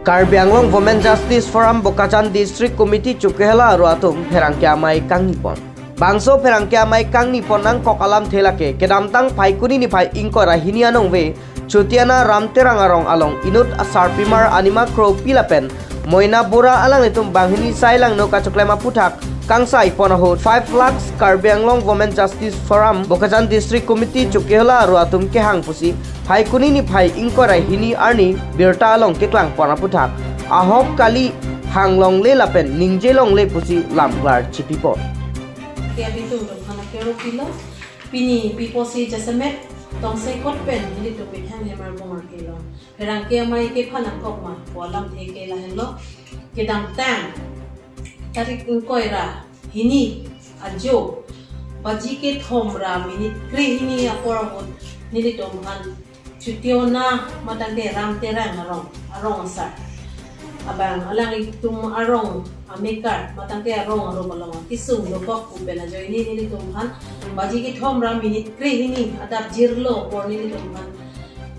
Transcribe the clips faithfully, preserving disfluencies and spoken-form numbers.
Karbi Anglong Women Justice Forum Bokajan District Committee chukehela aru atum pherangke amei kangnipon. Bangso pherangke amei kangnipon nangkok alamthe lake kedamtang Phaikuni niphai ingkoi ra hini anong ve Chutiana Ramterang arong along inut asarpimar Anima Kropi lapen Moina Bora alanglitum banghini sai langno kachoklem aputhak kangsaipon ahut five lakhs Karbi Anglong Women Justice Forum Bokajan District Committee chukehela aru atum kehang pusi Phaikuni niphai ingkoi ra hini arni birta along keklangpon aputhak ahok kali hanglongle lapen ningjelongle pusi lamklar chipipon. Ke abitung dong hana kero pilo, pini piposi jasemet tongsekot pen nelitum methang hemar bomar kelo. Pherangke amei kephan angkok ma, pu alamthe ke lahenlo. Kedamtang tarik ingkoi ra hini ajo baji kethom ra minute krehini apor ahut nelitum aphan Chutiona matangte Ramterang arong, arong asar abang alanglitum arong amekar matangte arong arup along kisung dokok pu pen ajoine nelitum aphan baji kethom ra minute krehini adap jirlo apor nelitum aphan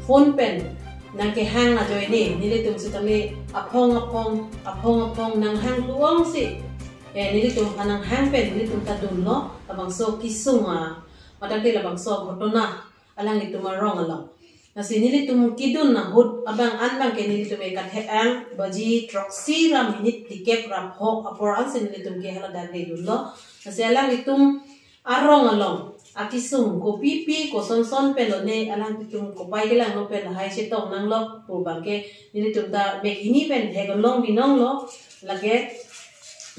phone pen nangkehang ajoine nelitum sitame aphong aphong aphong aphong nanghang tuong si, eh, nelitum aphan nanghang pen nelitum ta dunlo labangso kisung a matangte labangso ghotona alanglitum arong along. Lasi nelitum kidun ahut abang an abangke nelitum ekathek ang baji throksi ra minute phlikep ra phok apor ansi nelitum ke hala dagre dunlo. Lasi alanglitum arong along akisung kopipi kosonson pen lone alanglitum kopai kelangno pen lahai chetong nanglok pu abangke nelitum ta mek hini pen theklong binonglo lake.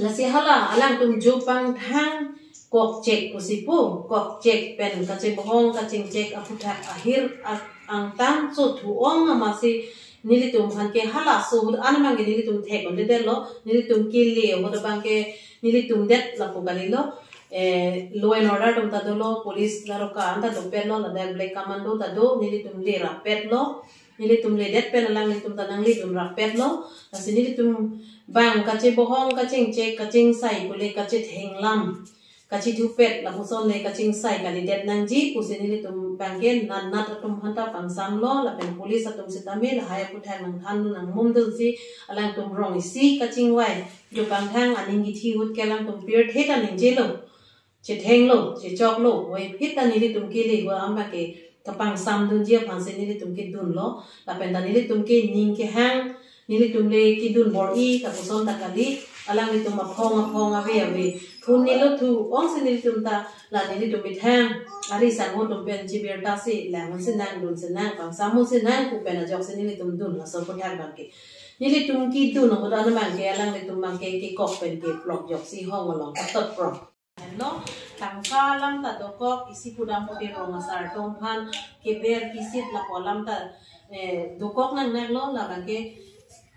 Lasi hala alangtum jopang thang kokchek pusi pu, kokchek pen kachebohong kachingchek aputhak ahir a-, angtan chothu ong amatsi nelitum aphan ke halaso ahut an abangke nelitum thek-un-edetlo, nelitum kele ahut abangke nelitum det lapu kalilo, eh, law and order atum ta dolo, police daroga an ta dopetlo, ladak black commando ta do, nelitum le rappetlo, nelitum ledet pen alanglitum ta nangledun rappetlo, lasi nelitum bang kachebohong kachingchek kachingsai pule kachethenglam kachithupet lapuson le kachingsai kalidet nangji pusi nelitum abangke nat nat atum aphan ta pangsamlo lapen police atum sitame lahai aputhak nangthan nangmumdunsi alangtum rong isi kachingvai jopang thang aning kithi ahut ke alangtum pirthe ta ningjelo, chethenglo, chechoklo, vaiphit ta nelitum kele ahut abangke kapangsamdunji aphansi nelitum kedunlo, lapen ta nelitum ke ning kehang, nelitum le kedun bor-i, lapuson ta kali, alanglitum aphong aphong ave ave phone nilo thu ongsi nelitum ta, la nelitum methang ari sangho atum pen chibirta si, lang-un sinang, dun sinang, pangsam-un sinang pu pen ajoksi nelitum dun laso aputhak abangke. Nelitum kedun ahut an abangke alanglitum abangke kekok pen keplok ajoksi hong along katot prong. Lo, tangka alam ta dokok, isi pudam pute rong asar atum aphan keber kisit lapu alam ta, eh, dokok nangnanglo, labangke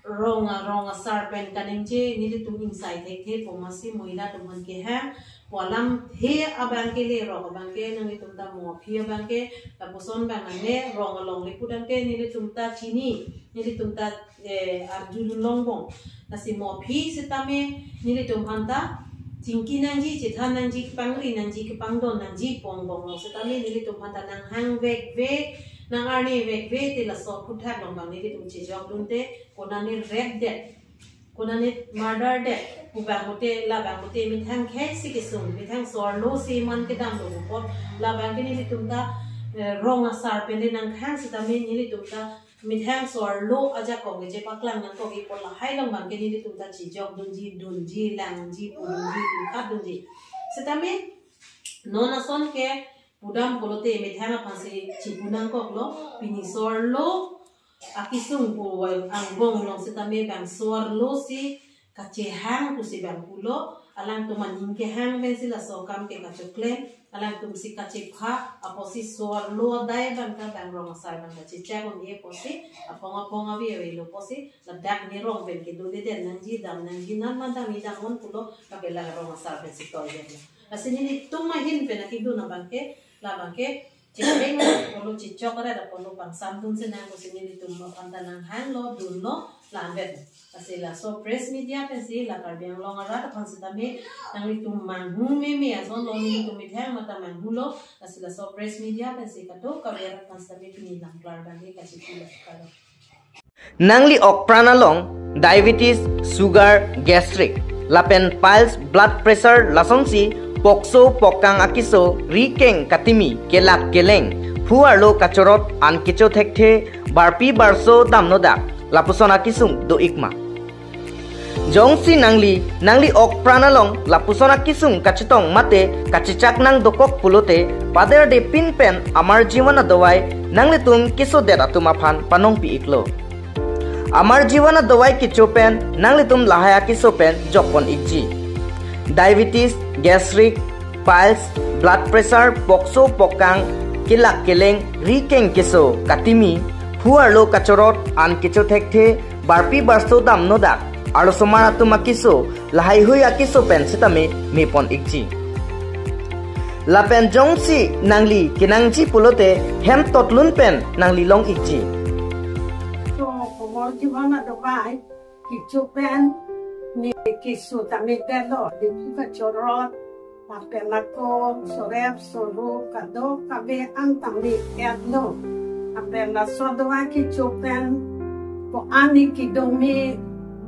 rong a-, rong asar pen kaningje nelitum ingsai thekthe pu amatsi Moina atum aphan kehang, pu alamthe abangke le rok abangke nanglitum ta mo aphi abangke lapuson abang nangne, rong alongle pudamte nelitum ta chini, nelitum ta, eh, arjulong bong. Lasi mo aphi sitame nelitum aphan ta chingki nangji, chethan nangji, kepangri nangji, kepangdon nangji pu angbong lo sitame nelitum aphan ta nanghang vekve, nang-arni vekve te laso aputhak along abang nelitum chejokdunte, konane rape det, konane murder det pu abang pute, labang pute methang khei si kesung, methang so-arlo si man kedamlo apot, labangke nelitum ta, eh, rong asar pen le nanghang sitame nelitum ta methang so-arlo ajakong kechepaklang nangkok apot lahai along abangke nelitum ta chejokdunji, dunji, langji, pudunji, dukhatdunji. Sitame non ason ke pudam pulote methang aphansi chipu nangkoklo, pini so-arlo akisung pu angbong along sitame bang so-arlo si kachehang pusi bang pulo, alangtum aning kehang pensi laso akam ke kachoklem, alangtum si kachepha apotsi so-arlo adai abang ta bang rong asar abang ta chechak un-e apotsi, aphong aphong ave avelo apotsi, ladak ne rong pen kedo le den nangji, dam nangji, nan madam idam un pulo, lake la rong asar pensi toidet lo. Lasi nelitum ahin pen akedun abangke, labangke chetheng apotlo, chechok arat apotlo, pangsamdun sinang pusi nelitum aphan ta nanghanglo, dunlo, la-anvet. Lasi laso press media pensi la Karbi Anglong arat aphan sitame nanglitum manghu meme ason lo, nelitum methang mata manghulo, lasi laso press media pensi kadokave arat aphan sitame pini lamklar abangke kachipilo, kardom. Nangli okpran along Diabetes, sugar, gastric, lapen piles, blood pressure, lasonsi pokso, pokang akeso, ri keng katimi, kelak keleng, phu arlo kachorot, an kecho thekthe, barpi barso damnodak, lapuson akesung do-ik ma? Jongsi nangli, nangli ok pran along lapuson akesung kachetong mate kachechak nang dokok pulote, paderdepin pen Amar Jeevan adawai nanglitum kesodet atum aphan panongpi-iklo. Amar Jeevan adawai kecho pen nanglitum lahai akeso pen jokpon-ikji. Diabetes, gastric, piles, blood pressure, pokso, pokang, kelak keleng, ri keng keso, katimi, phu arlo kachorot, an kecho thekthe, barpi barso damnodak, arlosomar atum akeso, lahaihui akeso pen sitame mepon-ikji. Lapen jongsi nangli kenangji pulote hem totlun pen nangli long-ikji. So, Amar Jeevan adawai kecho pen ne keso tame detlo, diphu kachorot, lapen ako, sorep, sorup, kadokave an tame etlo. Lapen laso adawai kecho pen ko-an ne kedo me,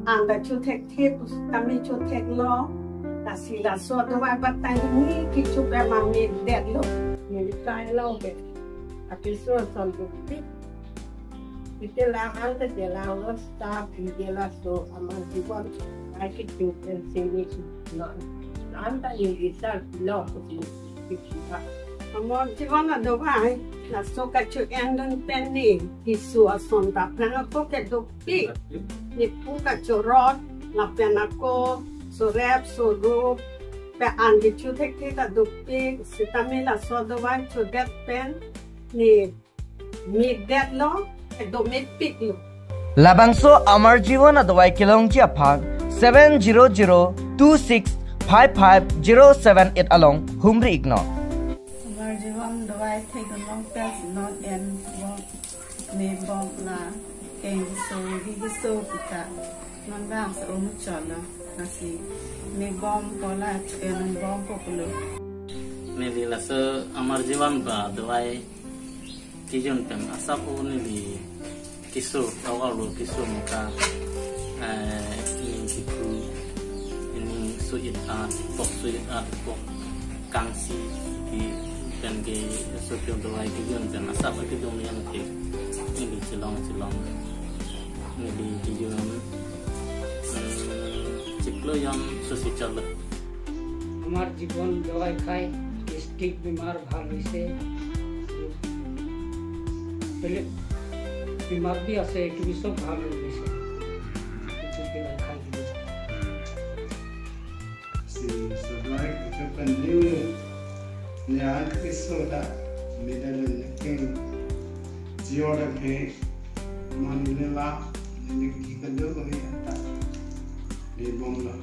an ta cho thekthe, tame cho theklo. Lasi laso adawai batai ne kecho pen mame detlo. Ne kailo ke. Akeso ason dukpik. Ite lang ante je langlo, staff ite laso Amar Jeevan ai kecho pen sini lo. Anta ni isa lo ko sini. Amar Jeevan adawai laso kacho-endun pen ne keso ason ta aphrang ako ke dukpik. Ne phu kachorot, lapen ako, sorep, sorup, pe an kecho thekthe ta dukpik, sitame laso adawai chodet pen ne me detlo, kedo mepiklo. Labangso Amar Jeevan adawai kelongji aphan seven zero zero two six five five zero seven eight along humri-iknon. Amar Jeevan adawai thekdun long pen non en bom, me bom la keng keso, ri keso kita. Non bang so um cholo, lasi me bom ko la en bom ko pulo. Neli laso Amar Jeevan adawai kejun pen asap o neli keso, awal lo keso muka, eh, ning kikru, ning so-it at, pok so-it at, pok kangsi, di pen keso ke adawai kejun pen asap akejun yang ke, neli chelong chelong, neli kejun, hmm, chiklo yon susi chalak. Amar Jeevan adawai khai, gastric bimar bhal hoise. Bile bimar bhi ase, etu bhi sob bhal hoise. Etu adawai khai. Si adawai kecho pen ne, ne an keso ta, me detlo, ne keng jio ta ke, mane la, ne ki kado ko he ta. Me bomlo.